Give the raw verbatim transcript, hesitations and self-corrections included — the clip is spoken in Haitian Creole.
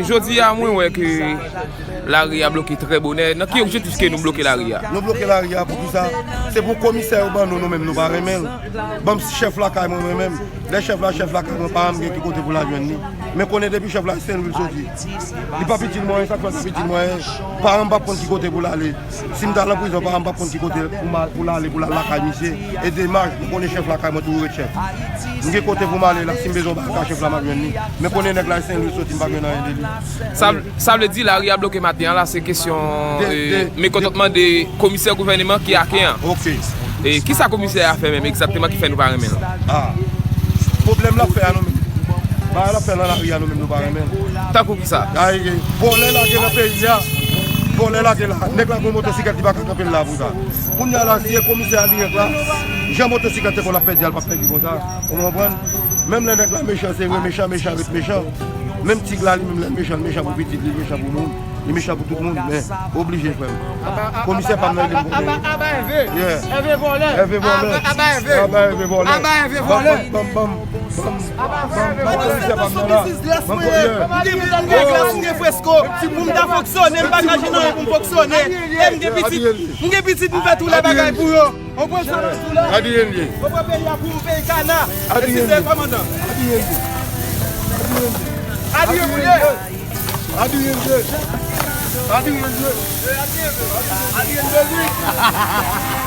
Jodi a, mwen wè ke lari a bloke trè bonè. Nan ki objektif ke nou bloke lari a? Nou bloke lari a pou kisa? Se pou komisè yo ban nou, nou menm nou pa renmen l. Ban m chèf lakay mwen, mwen menm. Lè chèf la, chèf lakay mwen, paran m gen ki kote pou l al jwenn li. Men konnen depi chèf la Senlwi l soti, li p ap itil mwen, sa k fè l p ap itil mwen, paran m p ap konn ki kote pou l ale. Si m t al nan prizon, paran m p ap konn ki kote pou m al, pou l ale, pou l al lakay misye. E demach, m konnen chèf lakay mwen toujou ret chèf. M gen kote pou m ale la, si m bezwen yon bagay ka chèf la, m ap jwenn li. Men konnen nèg la Senlwi l soti, m p ap jwenn anyen de li. Sa, sa vle di lari a bloke maten an la, se kesyon, de, eh, de, mekontantman de komisè gouvèneman ki Aken an. Ok. E kisa komisè a fè menm egzakteman ki fè nou pa renmen l? Ah. Pwoblèm l ap fè a nou menm. Bagay l ap fè nan lari a nou menm nou pa renmen l. Tankou kisa? Ay, vòlè lage nan peyi a. Vòlè lage la. Nèg la gen motosiklèt li pa ka kanpe l la pou sa. Kounye a la, si e komisè a li rèk la, jan motosiklèt te konn ap pèdi a, l p ap pèdi konsa. Ou konprann? Menm lè nèg la mechan, se vre, mechan, mechan ret mechan. Menm tig la, li menm lè l mechan, l mechan pou pitit li, l mechan pou moun. Li mechan pou tout moun, men oblije, frè m. Komisè pa m nan li m konte. Aba Ève. Yeah. Ève vòlè. Ève vòlè. Aba Ève. Aba Ève vòlè. Aba Ève vòlè. Ban m, ban m, ban m, ban m, ban m komisè pa m nan la. Ban m komisè. M gen, m gen glas, m gen fresko. Pou m ta fonksyone, m pa ka jwenn anyen pou m fonksyone. E m gen pitit, m gen pitit, m fè tout lè bagay pou yo. Ou pran sa nan tou la. Adiye l ye. Ou pran peyi a pou yon peyi kana. Adiye l ye. Kòmandan. Adiye l ye. Adiye l ye. Adiye pou ye. Adiye l ye. Adiye l ye. Adiye l ye.